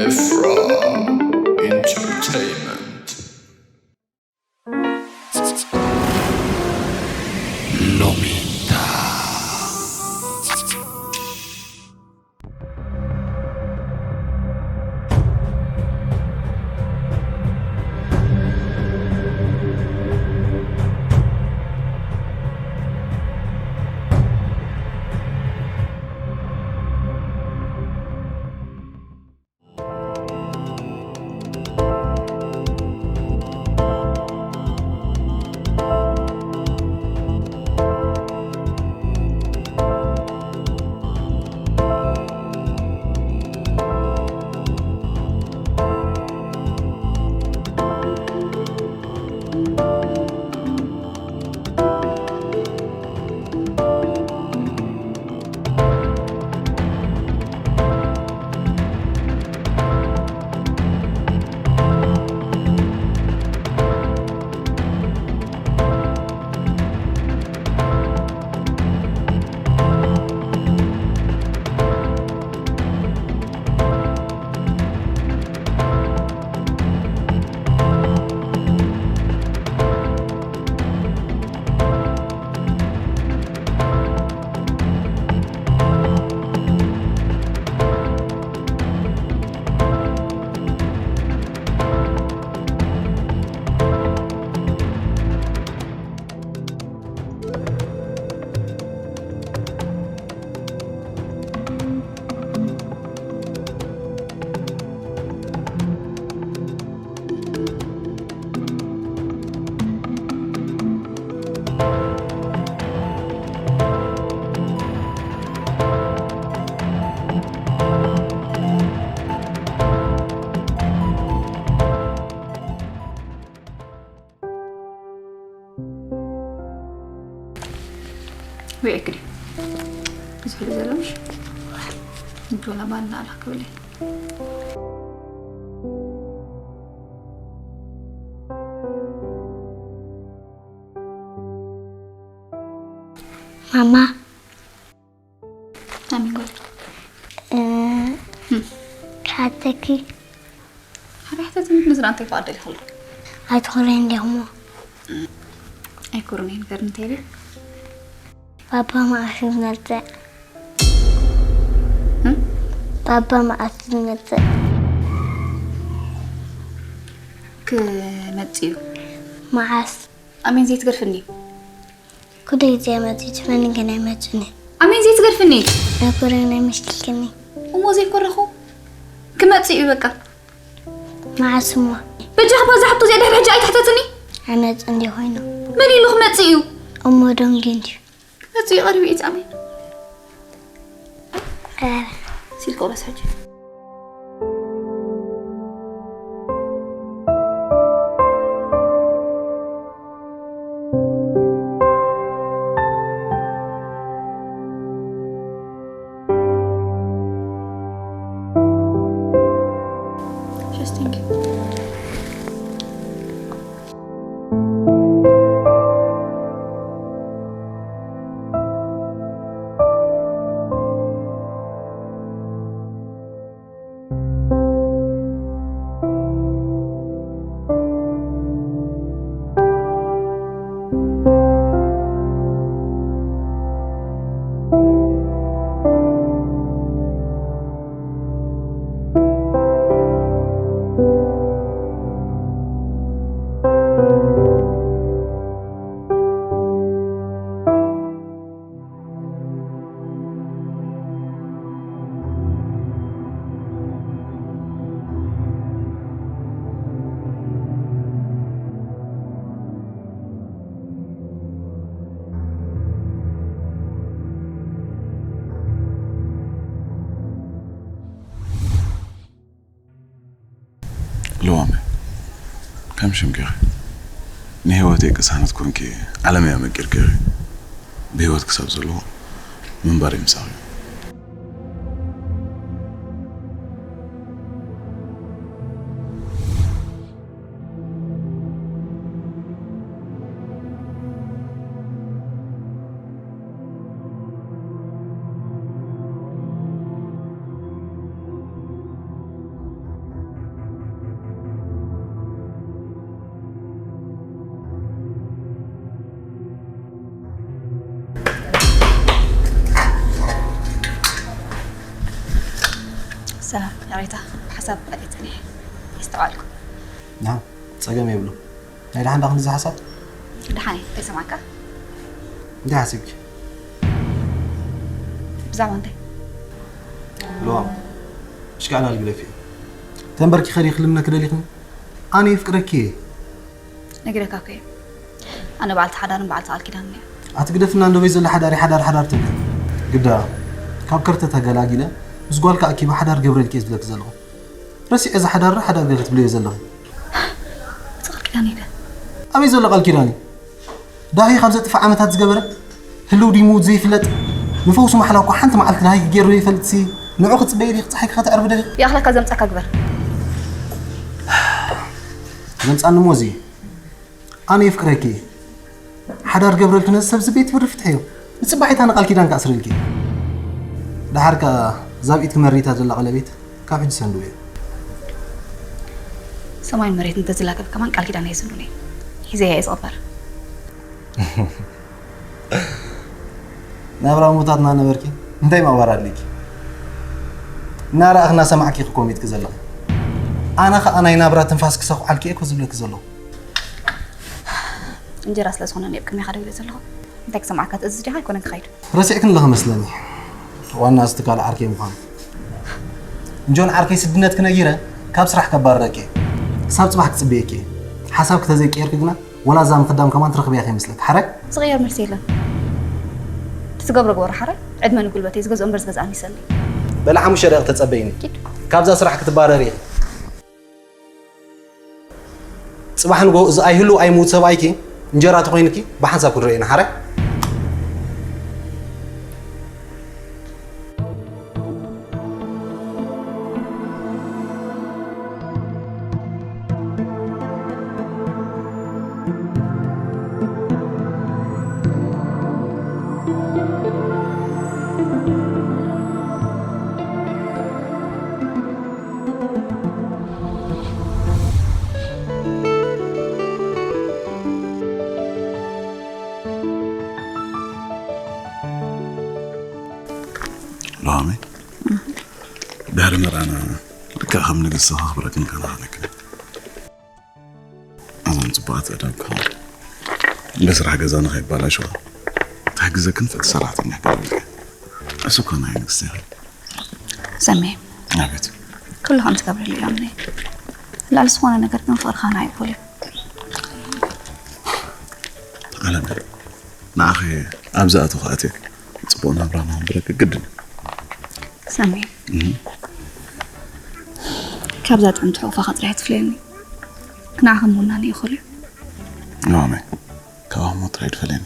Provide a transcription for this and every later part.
Ifra Entertainment. ሎሜንታ። ወይ እግሪ ብዙሕ ዘለምሽ እንዶላ ባና ኣላ ክብለይ። ማማ ኣሜን ጓል። እ፣ ክሓተኪ ሓደ ሕተትኒ ንዝና እንታይ ፈቓድ ደሊኻ ኣሎ? ኣይትኾነን እንዲኹሞ ኣይኮርኒ ነገር እንታይ ቤት ባባ መዓስ ዝመፅእ? እም? ባባ መዓስ ዝመፅእ? ክመጽእ እዩ። መዓስ? ኣሜን ዘይትገርፍኒ። ኩሉ ግዜ መፅእ ትመኒ ግን ኣይመፅእን እዩ። ኣሜን ዘይትገርፍኒ። ኣይኮረን ኣይመሽክልክኒ። እሞ ዘይኮረኹ ክመጽእ እዩ በቃ። መዓስ እሞ? በጃኻ በዛ ሕቶ እዚኣ ድሕሪ ሕጂ ኣይትሕተትኒ። ኣይመፅእ እንዲ ኮይኑ መን ኢሉ ክመጽእ እዩ? እሞ ደንጊ እንድዩ። ክመጽእ እዩ ቀሪቡ እዩ ኣሜን። ኧረ ሲል ቆረስ ሕጂ። Just think. ለዋመ ከም ሽምኪ ንህይወተይ ቅሳነት ኮንኪ ዓለመይ ኣመቂርኪ ብህይወት ክሳብ ዘለኹ ምንባረይ ምሳኺ እዩ። ሰላም፣ ይቕሬታ፣ ብሓሳብ ቀጢጸ እየ። የስተውዓልኩ። ናም፣ ጸገም የብሉ። ናይ ደሓን ዳኽን እዚ ሓሳብ? ደሓን እየ፣ እንታይ ሰማዕካ? እንታይ ሓሲብኪ? ብዛዕባ እንታይ? ለዋም፣ እሽካዕላል ግደፊ። ተንበርኪኸ ዲኺ ክልምነኪ ደሊኽኒ? ኣነ የፍቅረኪ እየ። ነጊረካ እኮ እየ። ኣነ በዓልቲ ሓዳርን በዓልቲ ቃል ኪዳንን እየ። ኣቲ ግደፍና እንዶ በይ ዘሎ ሓዳር ሓዳር ሓዳር ትብል። ግዳ ካብ ከርተት ተገላጊለ ምስ ጓልካ ኣኪበ ሓዳር ገብረልኪ እየ ዝብለኪ ዘለኹ። ረሲዐ እዚ ሓዳር ሓዳር ገለ ትብልዮ ዘለኺ። እዚ ቃል ኪዳን ኢለ። ኣበይ ዘሎ ቃል ኪዳን እዩ? ዳሂ ካብ ዘጥፍእ ዓመታት ዝገበረ ህልው ድዩ ምዉት ዘይፍለጥ ንፈውሱ ማሕላ እኮ ሓንቲ መዓልቲ ዳሂ ገይሩ ይፈልጥሲ ንዑ ክጽበይ ዲኺ ፀሓይ ከተዕርቢ ደሊኺ? ይኣኽለካ ዘምጻካ ግበር። ዘምጻኒ እሞ እዚ ኣነ የፍቅረኪ እየ። ሓዳር ገብረልኪ ነዚ ሰብ እዚ ቤት ብሪ ፍትሕዮ ንጽባሒታ ንቃል ኪዳን ክኣስረልኪ። ደሓር ከኣ ዛብኢት ክመሪታ ዘላ ቀለቤት ካብ ሕጂ ሰንድዎ እየ። ሰማይን መሬትን እንተዝላገብ ከማን ቃል ኪዳን ኣይስንዱን እየ። ሒዘያ እየ ዝቕበር። ናብራ ሙታትና ነበርኪ እንታይ ማባር ኣድልይኪ? እናረኣኽ እናሰማዕኪ ክኮሚትኪ ዘለኺ ኣነ ኸኣ ናይ ናብራ ትንፋስ ክሰኹዓልኪ እየ ኮ ዝብለኪ ዘለኹ። እንጀራ ስለ ዝኾነ እየ ኣብ ቅድሜኻ ደው ኢለ ዘለኹ። እንታይ ክሰማዕካ ትእዝዝ ዲኻ ኣይኮነን ክኸይድ። ረሲዕክን ኣለኺ መስለኒ ዋና እዚ ትካል ዓርከይ ምዃኑ። እንጆን ዓርከይ ስድነትኪ ነጊረ ካብ ስራሕ ከባርረኪ እየ። ክሳብ ጽባሕ ክጽበየኪ እየ። ሓሳብኪ ተዘይቀየርኪ ግና ወላ እዛ ምኽዳም ከማን ትረኽብያ ከይመስለኪ ሓራይ። ዝቕየር መልሲ የለን። እቲ ትገብሮ ግበሮ ሓራይ። ዕድመ ንጉልበተይ ዝገዝኦ እምበር ዝገዝኣኒ ይሰኒ። በሊ ሓሙሽተ ደቂቕ ተጸበይኒ። ኪድ። ካብዛ ስራሕ ክትባረሪ ኢኺ። ጽባሕ ንግሆ እዚ ኣይህሉ ኣይምውት ሰብኣይኪ እንጀራ ተኾይንኪ ብሓንሳብ ክንርእዮ ኢና ሓራይ። ሎሚ ድሕሪ መርዓና ልክዕ ከም ንግስቲ ከኽብረክን ከነኻንክን። እዞም ጽቡቓት ኣእዳውካ እንደ ስራሕ ገዛና ከይባላሸዋ ትሕግዘክን ፍዕቲ ሰራሕተኛ ክገብርልካ። እሱ እኮ ናይ ንግስቲ ኢኺ። ሰሜ። ኣቤት። ኩሉ ከም ትገብረሉ እዮም እኔ። ላል ዝኾነ ነገር ግን ፍቕርኻ ናይ ይኹል እዩ። ዓለም ንዓኺ ኣብዚ ኣተኹ ኣትየ ጽቡቕ ናብራ ንኽንብረኪ ግድን እዩ። ሰሜ። እህ። ካብዛ ጥዕምቲ ሕቑፋኻ ጥራይ ትፍለየኒ። ንዓኻ ምውናን ይኹል እዩ። ሎሚ ካብ ኣሞ ጥራይ ትፈልየኒ።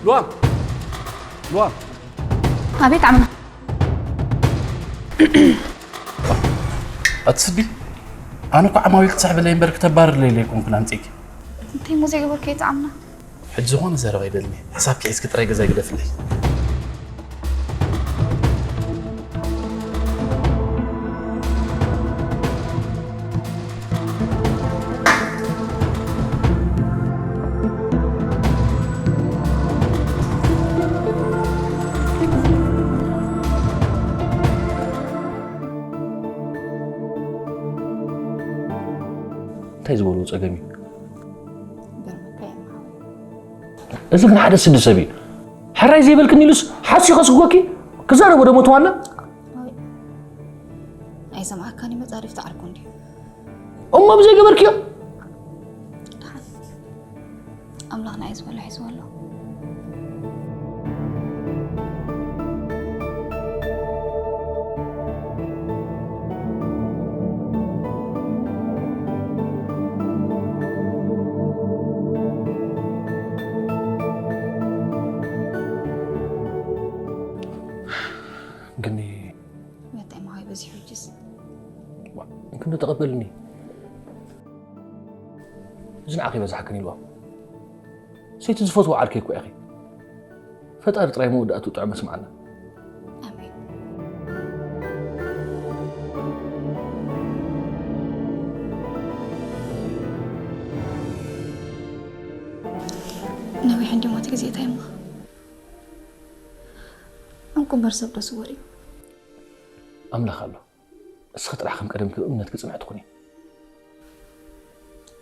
ሉዋም! ሉዋም! ኣቤት ዓምና። ኣቲ ስዲ፣ ኣነ እኮ ዓማዊል ክትስሕብለይ እምበር ክተባርርለይ ኢለ ኣይኮንኩን ኣምጺእኪ። እንታይ እሞ ዘይገበርኩ እየ እቲ ዓምና? ሕጂ ዝኾነ ዘረባ ኣይደልን እየ። ሓሳብኪ ሒዝኪ ጥራይ ገዛይ ግደፍለይ። እንታይ ዝበልዎ ጸገም እዩ? ገርመካ እዮም ሓወይ። እዚ ግን ሓደ ስዲ ሰብ እዩ። ሕራይ ዘይበልክኒ ኢሉስ ሓስዩ ከስግወኪ? ክዛረቦ ዶ ሞትዋላ? ሓወይ፣ ኣይሰማዕካን እዩ፣ መጻድፍቲ ዓርኩ እንድዩ። እሞ ብዘይገበርክዮ? ደሓን። ኣምላኽ ንዓይ ዝበሎ ሒዝዎ ኣሎ። ግን መታይ ማይ በዚሑ ሕጅስ? ዋ፣ እንክንዶ ተቐበልኒ። እዚ ንዓኺ ይበዝሓክን ኢልዋ። ሰይቲ ዝፈትዎ ዓርከይ እኮ ኢኺ። ፈጣሪ ጥራይ መወዳእትኡ ጥዑም ኣስምዓና። ኣሜን። ነዊሕ እንዲሞ እቲ ግዜ ታይማ። ዕንቁ እምበር ሰብ ዶ ስወር እዩ? ኣምላኽ ኣሎ። እስኺ ጥራሕ ከም ቀደምኪ ብእምነትኪ ጽንዕቲ ኩኒ።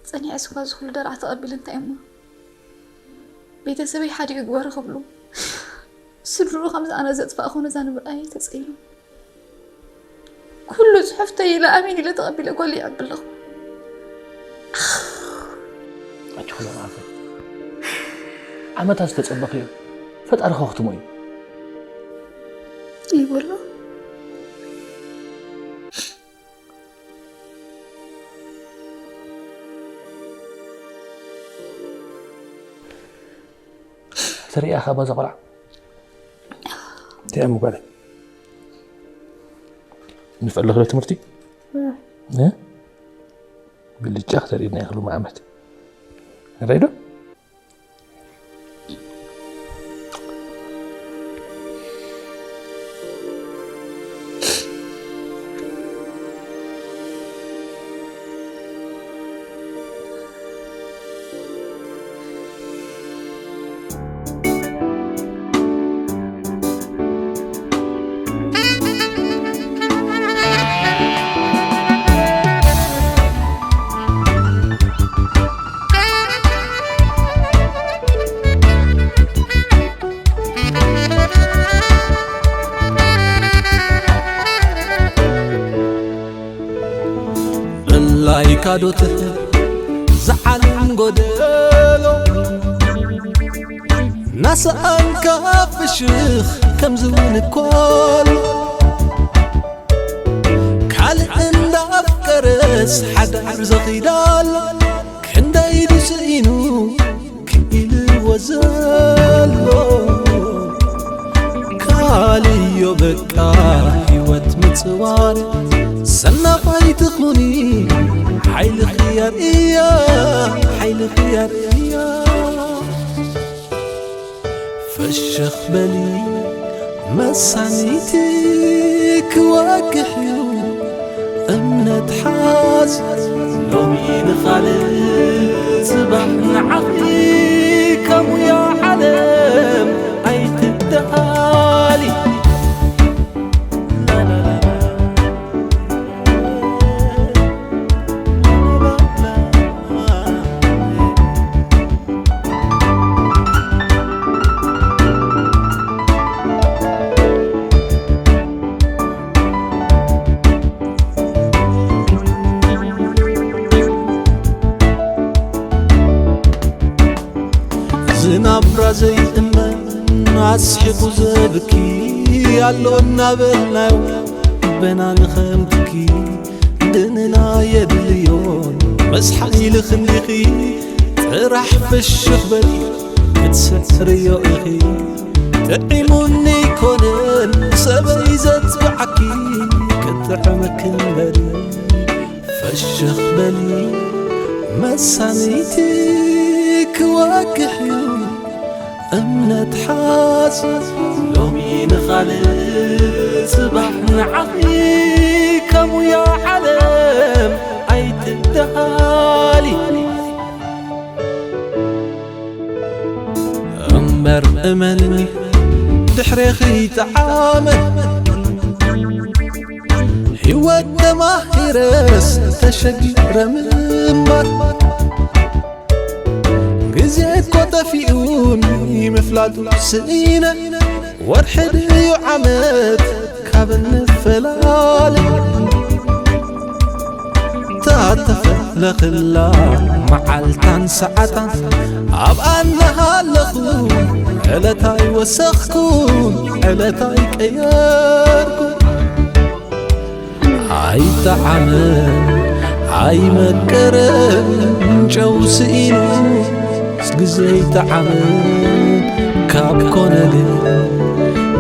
ጸኒዐ ስኳ ዝኹሉ ደርዓ ተቐቢለ እንታይ እሞ ቤተሰበይ ሓዲኡ ግበሪ ክብሉ ስድርኡ ከምዚ ኣነ ዘጥፋእኹ ነዛ ንምርኣይ ተጸይኑ። ኩሉ ጽሑፍተይ ኢለ ኣሜን ኢለ ተቐቢለ ጓል ይዕብለኹ። ኣቲ ኩሎም ዓፈን ዓመታት ዝተጸበኽዮ ፈጣሪ ከኽትሞ እዩ። ይብሎ። ተርእያ ካብ ኣዛ ቆልዓ እንታይ እያ ምጓለይ? ንፈለኽ ዶ ትምህርቲ? እ? ብልጫ ክተርእየና ኢኽሉ ዓመት። ራይዶ? ብላይካ ዶ ትህብ ዝዓለም ጎደሎ ናሰኣንካ ፍሽኽ ከምዚ እውን እኮ ኣሎ። ካልእ እንዳኣፍቀረስ ሓዳር ዘኺዳል ክንደይ ድዩ ስኢኑ ክኢልዎ ዘሎ ካልእዮ በቃ ህይወት ምጽዋር ሰናፋይ ትኹኒ ሓይልኺ ኣርእያ ሓይልኺ ኣርእያ ፈሽኽ በሊ መሳኒቲ ክወግሕ እዩ እምነት ሓዝ ሎሚ ንኻልእ ጽባሕ ንዓኺ ከሙያ ዓለም ኣይትደሃሊ ዝናብራ ዘይእመን ኣስሒቑ ዘብኪ ኣሎ እናበልናዮ በና ንኸምትኪ ድንና የድልዮን መስሓ ኢልኽ እንዲኺ ጥራሕ ፍሽኽ በሊ ክትስዕርዮ ኢኺ ጥዒሙኒ ኣይኮነን ሰበይ ዘጽብዓኪ ክጥዕመኪ እምበሪ ፈሽኽ በሊ መሳኒቲ ክወግሕ እዩ እምነት ሓዝ ሎሚ ንኻልእ ጽባሕ ንዓኺ ከሙያ ዓለም ኣይትደሃሊ እምበር እመንኒ ድሕሬኺ ጠዓመ ህይወት ተማሂረስ ተሸጊረ ምንባር ግዜ እኮ ጠፊኡን ምፍላጡ ስኢነ ወርሒ ድዩ ዓመት ካብ እንፈላለ ታተፈለኽላ መዓልታን ሰዓታን ኣብኣ እናሃለኹ ዕለታይ ወሰኽኩ ዕለታይ ቀየርኩ ኣይጠዓመን ኣይመቀረን ጨው ስኢኑ ግዜ ኣይጠዓመን ካብ ኮነ ግን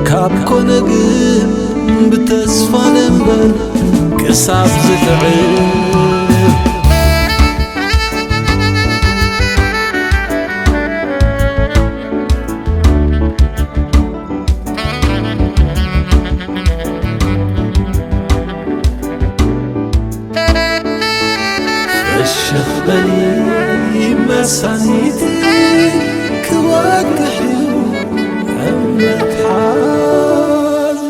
ካብ ኮነ ግን ብተስፋ ነንበር ክሳብ ዝጥዕም መሳኒት ክወግሕ እዩ እምነት ሓዝ።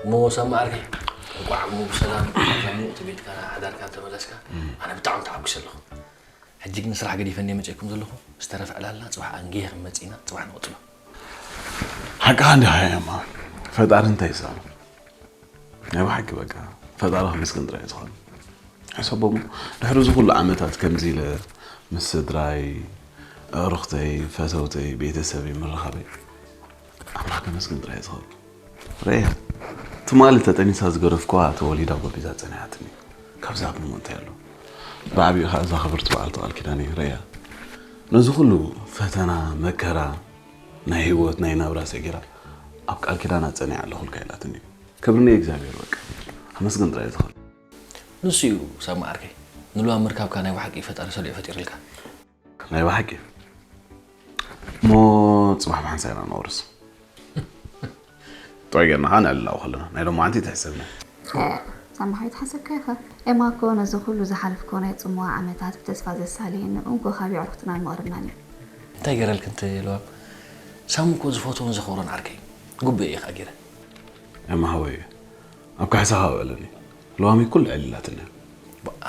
እሞ ሳማ ዓርከይ፣ እንቋዕ እሞ ብሰላም ናብዛ ምውቕቲ ቤትካ ሓዳርካ ተመለስካ። ኣነ ብጣዕሚ ተሓጒሰ ኣለኹ። ሕጂ ግን ስራሕ ገዲፈ እንድየ መፂእኩም ዘለኹ። ዝተረፈ ዕላልና ፅባሕ ኣንጊሀ ክንመፅእ ኢና፣ ፅባሕ ንቕፅሎ። ሓቅኻ እንዲኻ የማ፣ ፈጣሪ እንታይ ይሳኖ? ናይ ብሓቂ በቃ ፈጣሪ ከመስግን ጥራይ እዩ ዝኾነ። ሕሰቦ እሞ ድሕሪ እዚ ኩሉ ዓመታት ከምዚ ኢለ ምስ ስድራይ፣ ኣዕሩኽተይ፣ ፈተውተይ፣ ቤተሰበይ ምርኻበይ ኣምላኽ ከመስግን ጥራይ እዩ ዝኽእል። ረያ ትማሊ ተጠኒሳ ዝገደፍኩዋ ተወሊዳ ጎቢዛ ጸኒሓትኒ። ካብዛ ብሞ እንታይ ኣሎ? ብዓቢኡ ኸዓ እዛ ክብርቲ በዓልቲ ቃል ኪዳነይ ረያ ነዚ ኩሉ ፈተና፣ መከራ፣ ናይ ህይወት ናይ ናብራ ሰጊራ ኣብ ቃል ኪዳና ጸኒዐ ኣለኹልካ ኢላትኒ። ክብሪ ንእግዚኣብሔር በቃ። ኣመስግን ጥራይ ዝኽእል። ንሱ እዩ ሳማ ዓርከይ። ንልዋ ምርካብካ ናይ ብሓቂ ፈጣሪ ሰሊዑ ፈጢርልካ። ናይ ብሓቂ። እሞ ጽባሕ ብሓንሳብ ኢና ንቑርስ። ጥዑይ ጌርና ኸዓ ነዕልላው ከለና። ናይ ሎማዓንቲ ትሕሰብና። ሳማ ሓወይ ተሓሰብካ ኢኻ። ኤማ እኮ ነዚ ኩሉ ዝሓለፍክዎ ናይ ጽምዋ ዓመታት ብተስፋ ዘሳልየኒ እንኮ ካብ የዕሩኽትናን መቕርብናን እዩ። እንታይ ገይረልኪ እንተ ልዋም? ሳሙ እኮ ዝፈትዎን ዘኽብሮን ዓርከይ። ጉብኤ እየ ኸዓ ገይረ። ኤማ ሓወይ፣ ኣብ ካሕሳኻ ውዕለኒ። ለዋሚ ኩሉ ዕሊላትና።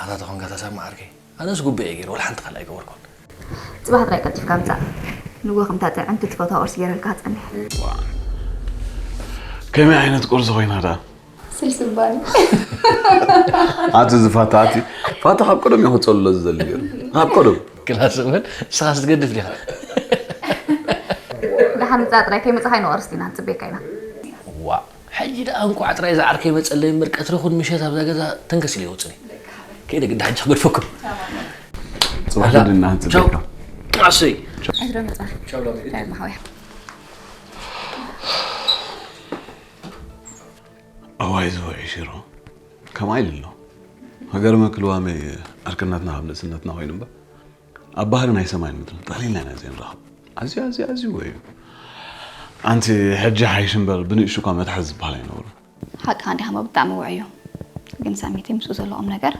ኣታ ተኾንካ ተሳማ ዓርከይ። ኣነስ ጉብኤ እየ ገይረ፣ ወላ ሓንቲ ካልእ ኣይገበርኩን። ጽባሕ ጥራይ ቀልጢፍካ ምጻእ። ንግሆ ከምታ ጥዕምቲ ትፈትዋ ቁርሲ ገይረልካ ክጸንሕ። ዋእ። ከመይ ዓይነት ቁርሲ ኮይና ደኣ? ስልሲ ባኒ። ኣቲ ዝፋታ፣ ኣቲ ፋታ ካብ ቀደም እየ ክጸልሎ ዝደሊ ነይሩ። ካብ ቀደም። ክላስ እውን ንስኻ ስትገድፍ ዲኻ? ደሓን ምጻእ ጥራይ፣ ከይመጻኻ ኣይንቆርስን ኢና፣ ንጽበየካ ኢና። ዋእ። ሕጂ ደኣ እንቋዕ ጥራይ ዝዓርከይ መጸለይ እምበር፣ ቀትሪ ኹን ምሸት ኣብዛ ገዛ ተንከስ ኢለ ይወጽእ እየ። ከይደ ግዳ ሕጂ ክገድፈኩም። ጽባሕ ኣላ። ግድና ቻው። ጽበካ። ኣሰይ። ቻው። ሕድሮ መጻ። ቻው ሎሚ። ታይ ማሕወያ። እዋይ ዝወዒ ሽሮ። ከማይ ኢሉ ኣሎ። ሃገር መክልዋመይ ዕርክነትና ካብ ንእስነትና ኮይኑ እምበር፣ ኣብ ባህሪ ናይ ሰማይን ምድርን ጠቕሊልና ኢና ዘይንረኽብ። ኣዝዩ፣ ኣዝዩ፣ ኣዝዩ ውዑይ እዩ። ኣንቲ ሕጂ ሓይሽ እምበር ብንእሽቱ እኳ መትሓዚ ዝበሃል ኣይነበሮን። ሓቅኻ እንዲኻ እሞ ብጣዕሚ ውዑይ እዩ። ግን ሳሚተይ ምስኡ ዘሎ ቁም ነገር፣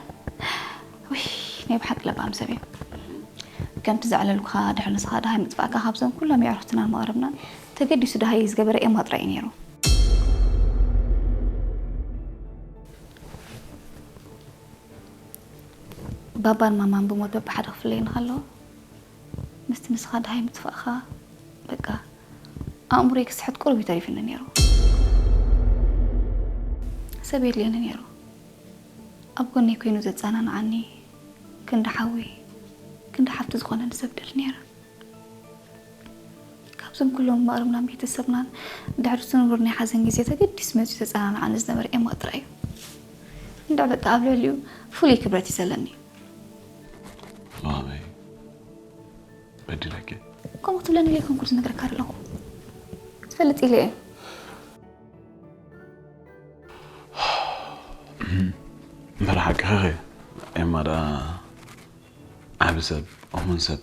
ውይ፣ ናይ ብሓቂ ለባም ሰብ እዩ። ከምቲ ዘዕለልኩኻ ድሕሪ ንስኻ ደሃይ ምጥፋእካ ካብዞም ኩሎም የዕሩኽትናን መቕርብናን ተገዲሱ ደሃይ ዝገበረ ኤማ ጥራይ እዩ ነይሩ። ባባን ማማን ብሞት በብሓደ ክፍለዩኒ ከለዉ፣ ምስቲ ንስኻ ደሃይ ምጥፋእኻ፣ በቃ፣ ኣእምሮይ ክስሕት ቁሩብ እዩ ተሪፉኒ ነይሩ። ሰብ የድልየኒ ነይሩ። ኣብ ጎነይ ኮይኑ ዘጸናንዓኒ፣ ክንዲ ሓዊ፣ ክንዲ ሓፍቲ ዝኾነኒ ሰብ ደሊ ነይረ። ካብዞም ኩሎም መቕርብናን ቤተሰብናን ድሕሪ እቲ ንቡር ናይ ሓዘን ግዜ ተገዲሱ መጺኡ ዘጸናንዓኒ ዝነበረ ኤማ ጥራይ እዩ። እንድዒ በቃ ኣብ ልዕሊኡ ፍሉይ ክብረት እዩ ዘለኒ። ማመይ፣ ለኒ ለይኮንኩ ዝነግረካ ኣለኹ። ትፈልጥ ኢለ እየ። መርሓቂ ኸኸ ኤማ ደኣ ዓቢ ሰብ እሙን ሰብ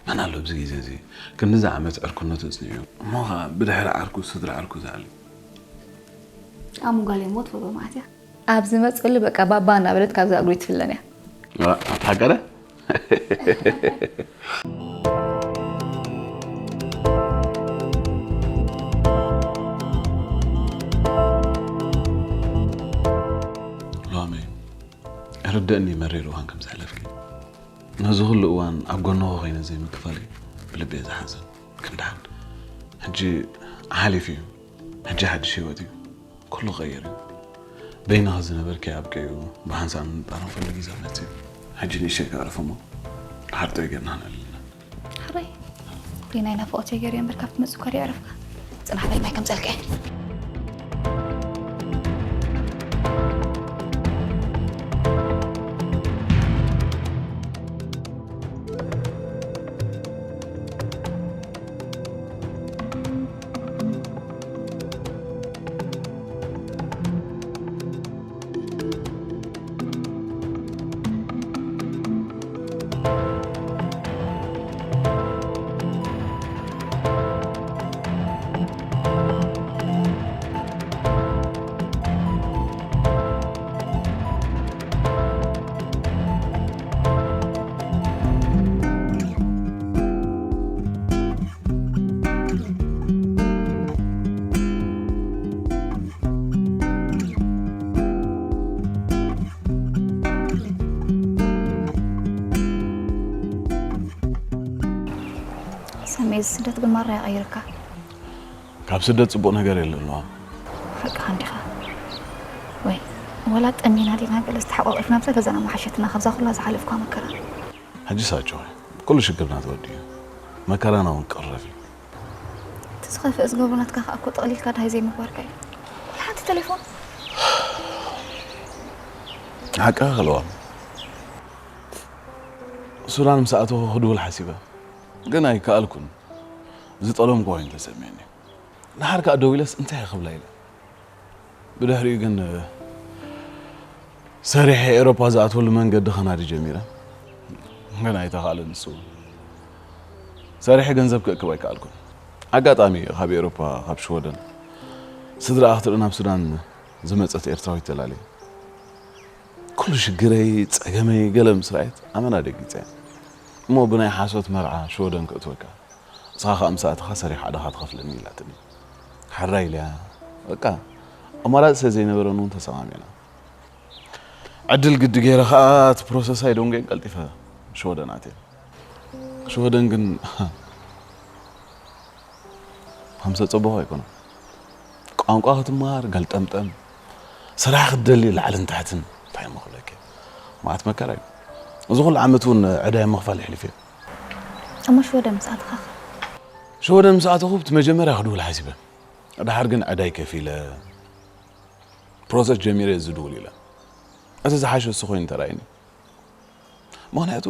መን ኣሎ ኣብዚ ግዜ እዚ ክንድዚ ዓመት ዕርክነቱ ኣጽኒዑ እሞ ኸዓ ብድሕሪ ዓርኩ ስድራ ዓርኩ ዝኣሊ ኣሙ ጓል እሞ ትፈትዎ ማለት እያ። ኣብ ዝመፀሉ በቃ ባባ እናበለት ካብዛ እግሩ ይትፍለን እያ። ኣታ ሓቀረ ሎሚ ርደእኒ መሪር እዋን ከም ዘሕለፍኪ ነዚ ኩሉ እዋን ኣብ ጎንኹ ኮይነ ዘይምክፋለይ ብልቢ እየ ዝሓዝን ግን ደሓን ሕጂ ሓሊፉ እዩ ሕጂ ሓድሽ ህይወት እዩ ኩሉ ቀይር እዩ በይንኺ ዝነበርኪ ኣብቂዑ ብሓንሳእ ንጣረፈሉ ግዜ መፅእ እዩ ሕጂ ንእሽተይ ከዕርፍ እሞ ሓርጠይ ገና ንዕልልና ሕራይ ሪናይ ናፍቆት የገር እምበር ካብ ትመፅእ እኳ ድዩ ዕረፍካ ፅናሕ በል ማይ ከምፀልካ እየ ሰሜ እዚ ስደት ግን ማራ ይቐይርካ። ካብ ስደት ጽቡቕ ነገር የለን ኣለዋ። ሓቅኻ እንዲኻ። ወይ ወላ ጠሚና ዲና ገለ ዝተሓቋቂፍና ብዛ ገዛና መሓሸትና ካብዛ ኩላ ዝሓለፍኳ መከራ። ሕጂ ሳጭ ኩሉ ሽግርና ተወዲኡ መከራና እውን ቀረፍ እዩ። እቲ ዝኸፍእ ዝገብሮ ናትካ ከዓ እኮ ጠቕሊልካ ድሃይ ዘይምግባርካ እዩ። ሓንቲ ቴሌፎን ሓቅኻ ከለዋ ሱዳን ምስ ኣተኹ ክድውል ሓሲበ ግን ኣይከኣልኩን ዝጠለምኩ ኮይኑ ተሰሚዕኒ ድሓር ከዓ ደዊለስ እንታይ ክብላ ኢለ ብድሕሪኡ ግን ሰሪሐ ኤሮፓ ዝኣትወሉ መንገዲ ከናዲ ጀሚረ ግን ኣይተኻእለን ንሱ እውን ሰሪሐ ገንዘብ ክእክብ ኣይከኣልኩን ኣጋጣሚ ካብ ኤሮፓ ካብ ሽወደን ስድራ ክትርኢ ናብ ሱዳን ዝመፀት ኤርትራዊት ተላልየ ኩሉ ሽግረይ ፀገመይ ገለ ምስ ረኣየት ኣመና ደጊፀ እሞ ብናይ ሓሶት መርዓ ሽወደን ክእትወካ ንስኻ ከዓ ምስ ኣተኻ ሰሪሕ ዓድኻ ትኸፍለኒ ኢላትኒ ሕራይ ኢለያ በቃ ኣማራፂ ስለ ዘይነበረኒ እውን ተሰማሚዕና ዕድል ግዲ ገይረ ከዓ እቲ ፕሮሰስ ኣይደንጎየን ቀልጢፈ ሽወደን ኣትየ ሽወደን ግን ከም ዝተፀበኹ ኣይኮነን ቋንቋ ክትመሃር ገልጠምጠም ስራሕ ክትደሊ ላዕልን ታሕትን እንታይ እሞ ክብለኪ መዓት መከራ እዩ እዚ ኩሉ ዓመት እውን ዕዳይ ምኽፋል የሕሊፈ እሞ ሽወደን ምስ ኣተኻኸ ሽወደን ምስ ኣተኹ እቲ መጀመርያ ክድውል ሓሲበ ድሓር ግን ዕዳይ ከፊለ ፕሮሰስ ጀሚረ እዚ ድውል ኢለ እቲ ዝሓሸ እሱ ኮይኑ ተራእዩኒ ምኽንያቱ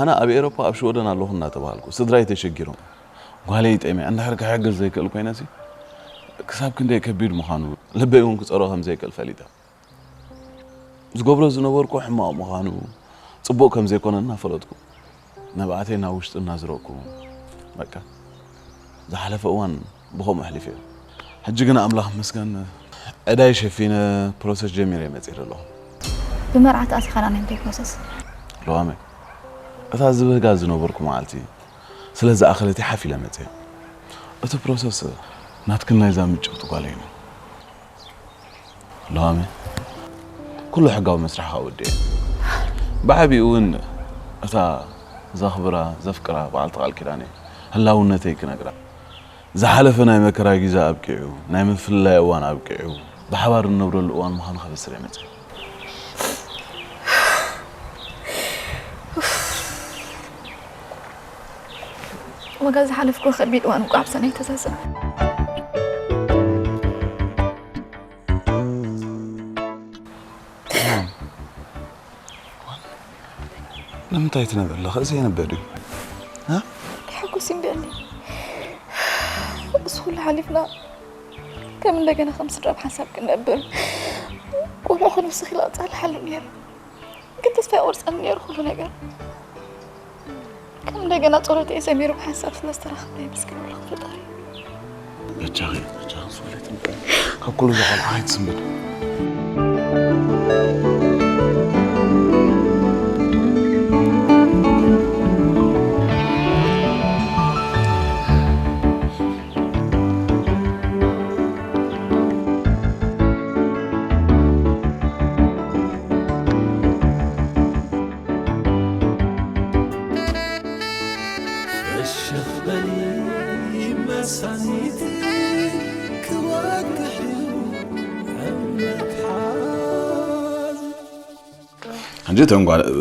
ኣነ ኣብ ኤሮፓ ኣብ ሽወደን ኣለኹ እናተባሃልኩ ስድራይ ተሸጊሮም ጓለይ ጠሚያ እንድሕር ክሕግዝ ዘይክእል ኮይነሲ ክሳብ ክንደይ ከቢድ ምዃኑ ልበይ እውን ክፀሮ ከም ዘይክእል ፈሊጠ ዝገብሮ ዝነበርኩ ሕማቕ ምዃኑ ፅቡቕ ከም ዘይኮነ እናፈለጥኩ ንብዓተይ ናብ ውሽጢ እናዝረእኩ በቃ ዝሓለፈ እዋን ብኸምኡ ኣሕሊፈዮ። ሕጂ ግን ኣምላኽ ይመስገን ዕዳይ ሸፊነ ፕሮሰስ ጀሚረ መፂረ ኣለኹ። ብመርዓ ተኣሲኻ ናይ ምንታይ ፕሮሰስ? ለዋመ እታ ዝብህጋ ዝነበርኩ መዓልቲ ስለ ዝኣኸለት እየ ሓፍ ኢለ መፅየ። እቲ ፕሮሰስ ናትክን ናይዛ ምጭውቲ ጓለይን እዩ። ለዋመ ኩሉ ሕጋዊ መስርሕኻ ወዲኤ። ብዓቢኡ እውን እታ ዘኽብራ ዘፍቅራ በዓልቲ ቃል ኪዳነይ ህላውነተይ ክነግራ። ዝሓለፈ ናይ መከራ ግዜ ኣብቂዑ፣ ናይ ምፍልላይ እዋን ኣብቂዑ፣ ብሓባር እንነብረሉ እዋን ምዃኑ ከበስር እየ መጺኤ። ዋጋ ዝሓለፍኩ ከቢድ እዋን እኳ ኣብሰና ይተዛዘም። ንምንታይ ትነብዕ ኣለኻ? እዚ የንበ ድዩ? ሕጉስ ይንበኒ። ኩሉ ሓሊፍና ከም እንደገና ከም ስድራ ብሓንሳብ ክንነብር፣ ቆልዑ ክንውስኽ ኢለ ክጸልሓሉ ነይረ። ግን ተስፋ ይቆርጸኒ ነይሩ ኩሉ ነገር። ከም እንደገና ጸሎተይ ሰሚሩ ብሓንሳብ ስለ ዝተራኸብና የመስግነሉ ፈጣሪ። በጃኺ፣ በጃኺ ዝወለት ካብ ኩሉ ዝቆልዓ ኣይትስምድ። ፍሽኽ በሊ መሳኒት ክወግሕ እዩ እምነት ሓዝ። ሕጂ እተን ጓል፣ እ፣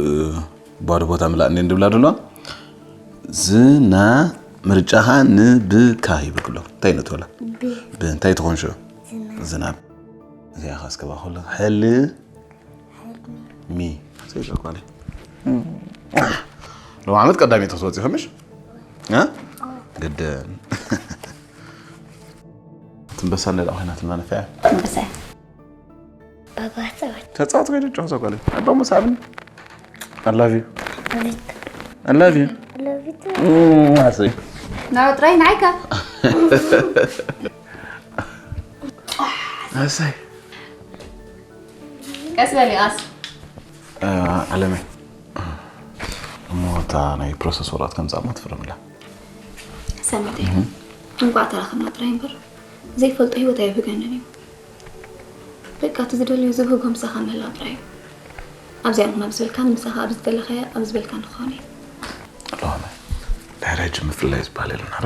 ባዶ ቦታ ምላእ እንዴ እንድብላ ደሎ? ዝና ምርጫኻ ንብካ ሂበ ክሎ። እንታይ ነትበላ? ብ። ብ እንታይ ትኾን ሽዑ? ዝናብ። ዝናብ። እዚኣ ኻስ ከባ ከሎ ሕል ሚ። ሰይዶ ጓለይ። ሎም ዓመት ቀዳመይቲ ክትወፂ ከምሽ? እ? ግድን። ትንበሳ እንደ ኮይናትና ነፊያ። ትንበሳ። ባባ ጸወት። ተጻወት ከይደ ጨዋታ ጓለይ። ኣባ ሙሳብን። I love you. I love you. I love you too. እም፣ ኣሰይ። ናብራ ጥራይ ንዓይካ። ኣሰይ። ቀስ በሊ፣ ቀስ። እ፣ ዓለመይ። እሞ እታ ናይ ፕሮሰስ ወረቐት ከምጻእ እሞ ትፍርምላ። ሰመተይ፣ እህ። እንቋዕ ተራኸብና ጥራይ እምበር፣ ዘይፈልጦ ህይወት ኣይብህገንን እዩ። በቃ፣ እቲ ዝደልዮ ዝብህጎ ምሳኻ ምህላው ጥራይ እዩ። ኣብዚኣ ንኹን ኣብ ዝበልካን፣ ምሳኻ ኣብ ዝደለኻዮ ኣብ ዝበልካን ንኸውን እዩ። ሎሚ ድሕሪ ሕጂ ምፍልላይ ዝበሃል የለን፣ ኣረ?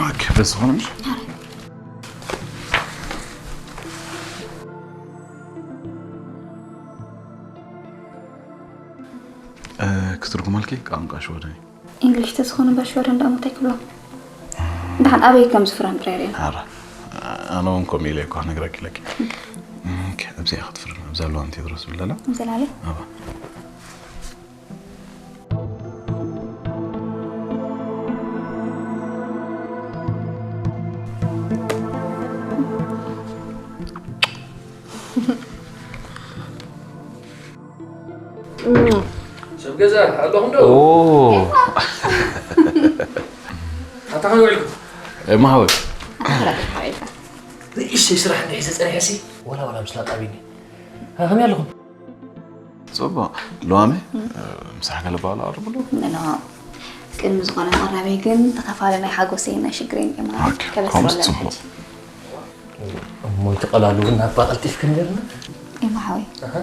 ኦኬ፣ በስ ዝኾነ ምሽ? ኣረ። እ፣ ክትርጉመልኪ ቋንቋ ሽወደን እዩ። እንግሊሽ ተዝኾነ እምበር ሽወደን ደኣ እንታይ ክብሎ? ደሓን ኣበይ ከም ዝፍረም ጥራይ ርኤ። ኣረ፣ ኣነ እውን ከምኡ ኢለ እኮ ክነግረኪ ኢለኪ። ኦኬ፣ ኣብዚኣ ክትፍርም፣ ኣብዛ ለዋም ቴድሮስ ዝብል ዘላ? ዘላለ? ኣባ። ሰብ ገዛ ኣለኹም ዶ? ኦ። ኣታ ከመይ ውዒልኩም? እማ ሓወይ። ንእሽተይ ስራሕ እንድሕር ተጸኒሐሲ፣ ወላ ወላ ምስላ ጣቢኒ። ከመይ ኣለኹም? ጽቡቕ። ሉዋመ፣ ምሳሕ ገለ ባላ ኣቕርብሉ። ምኖ። ቅድሚ ዝኾነ መቕረበይ ግን ተኻፋሊ ናይ ሓጎሰይን ናይ ሽግረይን እየ ማለት ኦኬ፣ ከበስረለን ከምኡስ ጽቡቕ። ሕጂ። እሞ ይተቐላሉ እውን ናባ ቀልጢፍክን ነርና? ኤማ ሓወይ። ኣሃ።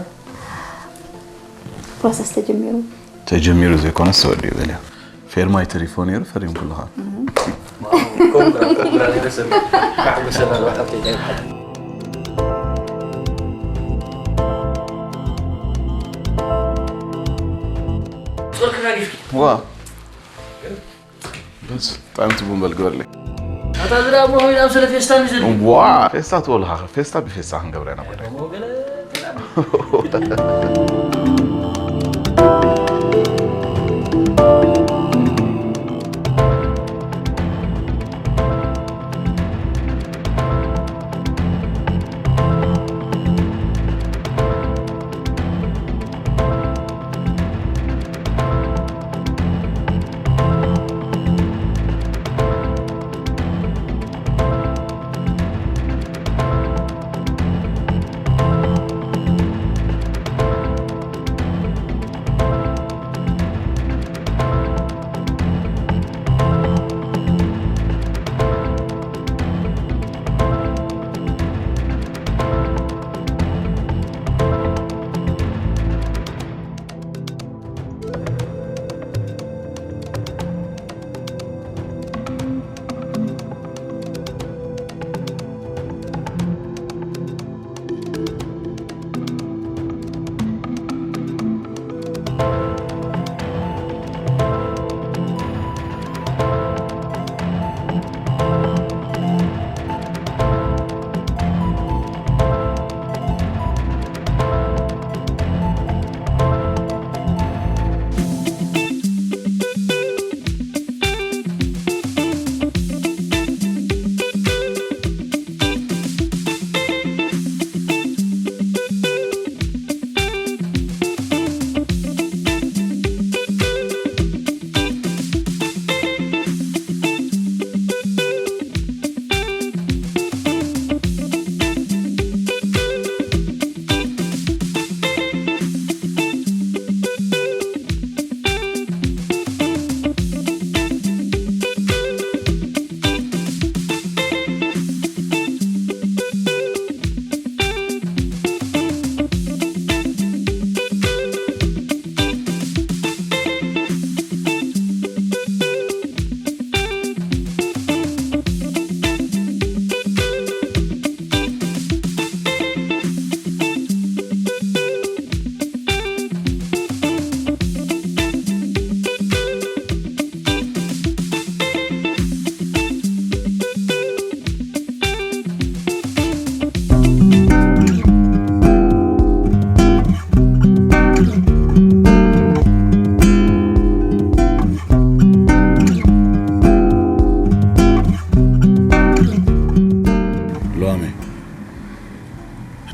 ፕሮሰስ ተጀሚሩ። ተጀሚሩ ዘይኮነስ ተወዲኡ በልያ። ፌርማይ ተሪፎ ነይሩ፣ ፈሪምኩ ኣለኻ። እህ። ዋው፣ ኮንግራ፣ ኮንግራ፣ ነይረ ሰብ። ካዕጎ ሰላም፣ ሓብተይ፣ እንታይ ይበሃል? ጾርክና ጊፍቲ። ዋ። በስ፣ ብጣዕሚ ጽቡቕ በል ግበርለይ። ኣታ ዝዳ እሞ ሆይ፣ ኣብ ስለ ፌስታ ንዘል። ዋ፣ ፌስታ ትበልኻ፣ ፌስታ ብፌስታ ክንገብረ ኢና ጉዳይ። እሞ ገለ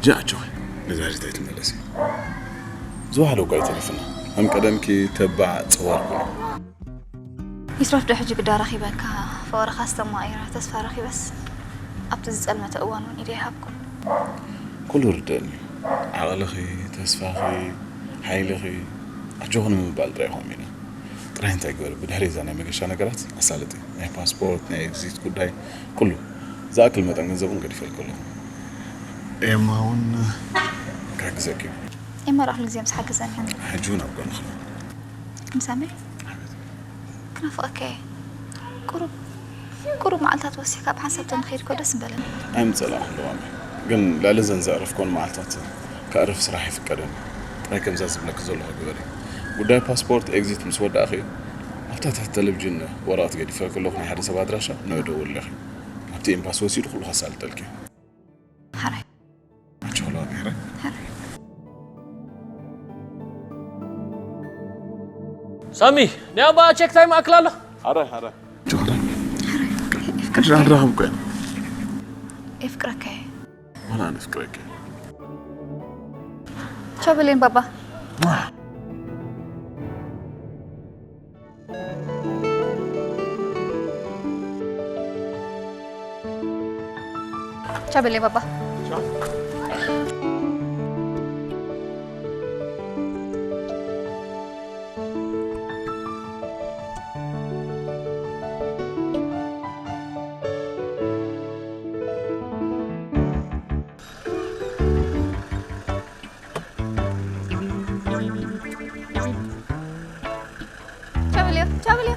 ጃ ኣጆኺ፣ ነጋሪት ኣይትመለሲ። ዝወሓደ እኳ ኣይተሪፍና። ከም ቀደምኪ ተባዕ ጽዋር ኩኒ። ይትረፍ ዶ ሕጂ ግዳ ረኺበካ፣ ፍቕርኻ ዝተማቐረ ተስፋ ረኺበስ ኣብቲ ዝጸልመተ እዋን እውን ኢደ ይሃብኩ። ኩሉ ርደአኒ። ዓቕልኺ፣ ተስፋኺ፣ ሓይልኺ፣ ኣጆኺ ንምባል ጥራይ ኢኹም ኢና። ጥራይ እንታይ ግበሪ፣ ብድሕሪ እዛ ናይ መገሻ ነገራት ኣሳልጢ። ናይ ፓስፖርት፣ ናይ ኤግዚት ጉዳይ፣ ኩሉ። ዝኣክል መጠን ገንዘብ እውን ገዲፈልኪ ኣለኹ። ኤማ እውን ክሕግዘኪ እዩ። ኤማ ደኣ ኩሉ ግዜ ምስ ሓገዘኒ። ሕጂ እውን ኣብ ጎንኺ ኣሎ። ምሳመይ ክናፍቐካ እየ። ቁሩብ ቁሩብ መዓልታት ወሲኽካ ብሓንሳብ ተንኸይድ እኮ ደስ ምበለኒ። ኣይምጸላእኹ ለዋሚ፣ ግን ልዕሊ እዘን ዘዕረፍክወን መዓልታት ከዕርፍ ስራሕ ኣይፍቀደኒ። ጥራይ ከምዛ ዝብለኪ ዘለኹ ግበሪ። ጉዳይ ፓስፖርት ኤግዚት ምስ ወዳእኺ ኣብታ ትሕቲ ቴሌቪዥን ወረቐት ገዲፈልኪ ኣለኹ፣ ናይ ሓደ ሰብ ኣድራሻ ንዑ ደውልለኺ። ኣብቲ ኤምባሲ ወሲዱ ኩሉ ከሳልጠልኪ እዩ። ሓራይ ኣጆ ለዋሚ፣ ሓራይ። ሓራይ ሳሚ ናይ ኣባ ቸክ ታይም ኣክል ኣሎ። ሓራይ፣ ሓራይ። ኣጆ ሓራይ። ሕጂ ንራኸብ እኮ ኢና። የፍቅረካ እየ። ዋላ ኣነ ኣፍቅረኪ። ቻው በለኒ ባባ። ቻው በለኒ ባባ። ቻው በልዮ፣ ቻው በልዮ።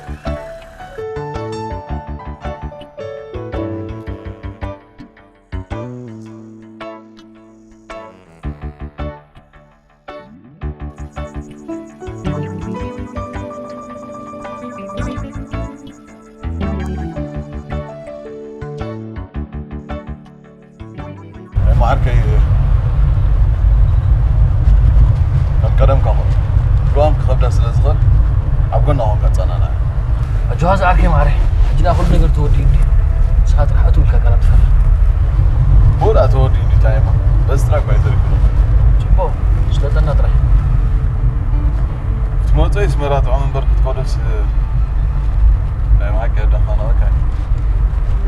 ናይ መዓርከይ ከም ቀደምካ ኹን። ልዋም ክኸብዳ ስለ ዝኽእል ኣብ ጎና ኾንካ ጸናና። ኣጆኻ ዝዓርከይ ማዕረይ፣ ሕጂ ደኣ ኩሉ ነገር ተወዲኡ እንድዩ። ንስኻ ጥራሕ እትው ኢልካ ቃላት ትፈርም። ብኡ ደኣ ተወዲኡ እንድዩ፣ እንታይ እሞ በዚ ጥራይ እኳ እዩ ተሪፉ። ጽቡቕ፣ ስለጠና ጥራይ። ክትመጾ ኣስመራ ጥዑም እምበር ክትከዶስ ናይ ብሓቂ ኣዳፋነቐካ እዩ።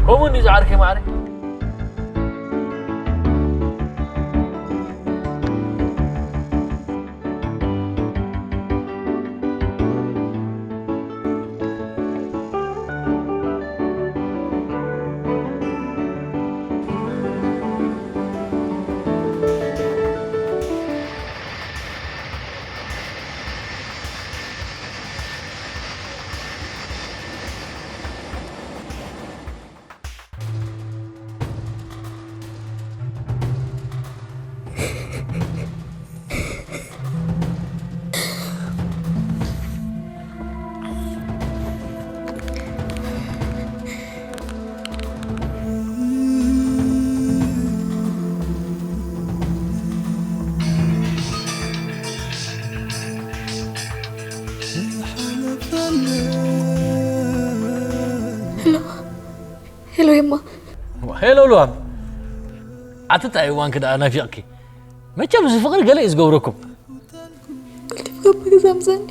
ከምኡ እንድዩ ዝዓርከይ ማዕረይ። ሄሎ ኤማ። ሄሎ ሉዋም፣ ኣቲ ታይ እዋንኪ ደኣ ናፊቕኪ። መቸም እዚ ፍቕሪ ገለ እዩ ዝገብረኩም። ቀልጢፍካ ኣብ ገዛ ምጻኒ።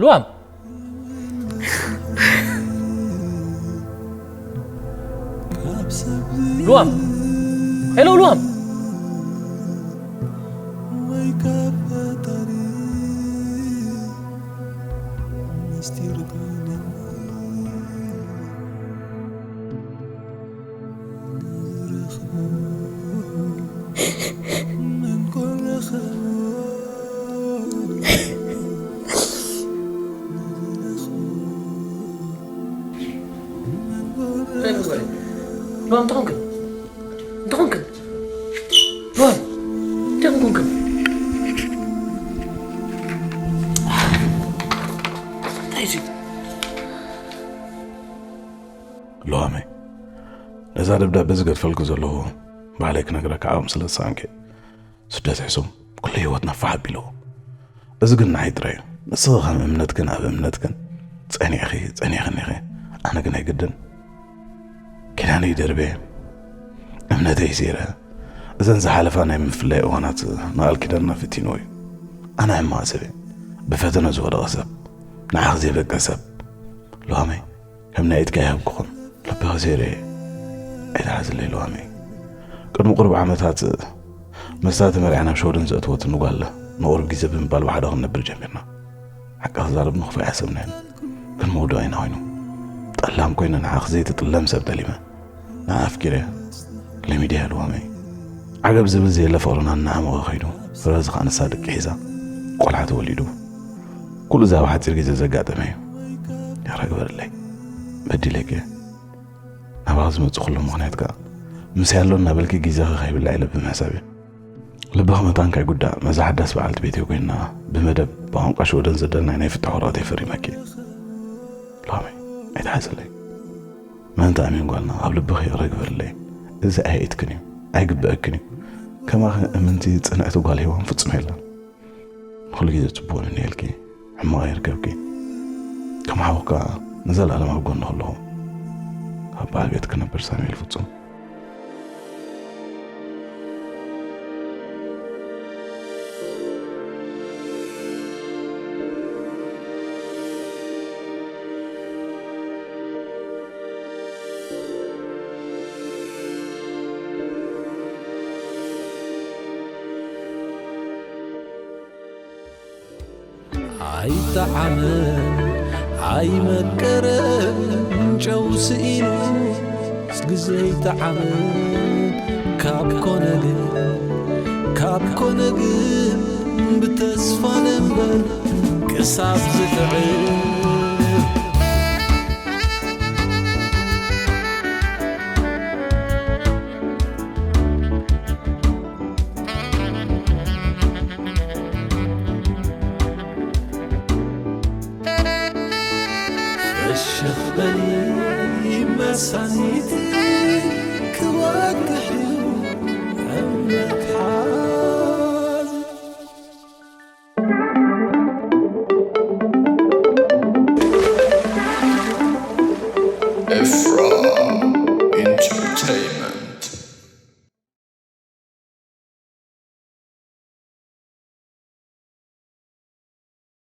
ሉዋም፣ ሉዋም፣ ሄሎ ሉዋም። እንታይ ምግባር እዩ? ሉዋም፣ እንታይ ኾንክን? እንታይ ኾንክን? ሉዋም፣ እንታይ ኾንክን? እንታይ እዩ? ሉዋመይ፣ ነዛ ደብዳበ ዝገድፈልኩ ዘለኹ ባዕለይ ክነግረካ ዓቕሚ ስለ ዝሰኣንኪ። ስደት ሕሱም ኩሉ ህይወትና ፋሕ ኣቢልዎ። እዚ ግን ንዓይ ጥራይ እዩ። ንስኺ ከም እምነትክን ኣብ እምነትክን ጸኒዕኺ ጸኒዕክን ኢኺ። ኣነ ግን ኣይግድን። ኪዳነይ ደርብየ፣ እምነተይ ሲረ፣ እዘን ዝሓለፋ ናይ ምፍላይ እዋናት ንቓል ኪዳንና ፈቲንዎ እዩ። ኣነ ሕማቕ ሰብ እየ። ብፈተነ ዝወደቐ ሰብ፣ ንዓኺ ዘይበቅዕ ሰብ። ሉሃመይ፣ ከም ናይ ኢድካ ይሃብክኹም። ልብኺ ሰይረ እየ። ኣይትሓዝለይ ሉሃመይ። ቅድሚ ቁሩብ ዓመታት መስታ ተመርዕያ ናብ ሸወደን ዘእተወትኒ ጓል ንቑሩብ ግዜ ብምባል ብሓደ ክንነብር ጀሚርና። ሓቂ ክዛረብ ንኽፉእ ኣይሓሰብናዮን። ግን መውድቕ ኢና ኮይኑ። ጠላም ኮይነ ንዓኺ ዘይትጥለም ሰብ ጠሊመ። ንዓ ኣፍቂረ። ለሚደ እያ ሉሃመይ። ዓገብ ዝብል ዘየለ ፍቕርና እናዓመቐ ከይዱ፣ ፍረ ዝኸኣነሳ ደቂ ሒዛ፣ ቆልዓ ተወሊዱ። ኩሉ እዚ ኣብ ሓጺር ግዜ ዘጋጠመ እዩ። ይቕረ ግበርለይ። በዲለኪ እየ። ናባኺ ዝመጽእ ኩሉ ምኽንያት ከኣ ምስ ያሎ እናበልኪ ግዜኺ ከይብላዕ ኢለ ብምሕሳብ እየ። ልብኺ መታን ከይጉዳእ፣ መዛ ሓዳስ በዓልቲ ቤት ኮይና ብመደብ ብቋንቋ ሽወደን ዘዳልናይ ናይ ፍታሕ ወረቐተይ ፈሪመኪ። ሎሚ ኣይትሓዝለይ። ምእንቲ ኣሜን ጓልና ኣብ ልብኺ ይቕረ ግበርለይ። እዚ ኣየእትክን እዩ፣ ኣይግበአክን እዩ። ከማኺ እምንቲ ጽንዕቲ ጓል ሄዋን ፍጹም የላን። ንኹሉ ግዜ ጽቡቕ ንንየልኪ፣ ሕማቕ ኣይርከብኪ። ከም ሓውካ ንዘለኣለም ኣብ ጎንኺ ኣለኹ። ኣብ በዓል ቤት ክነብር ሳሙኤል ፍጹም። ኣይጠዓመን ኣይመቀረን ጨው ስኢኑ ግዜ ይጠዓመ ካብ ኮነ ግን ካብ ኮነ ግን ብተስፋ ነንበር ክሳብ ዝጥዕም። ፍሽኽ በሊ መሳኒት ክወግሕ እዩ እምነት ሓዝ። ኤፍራ ኢንተርቴይንመንት።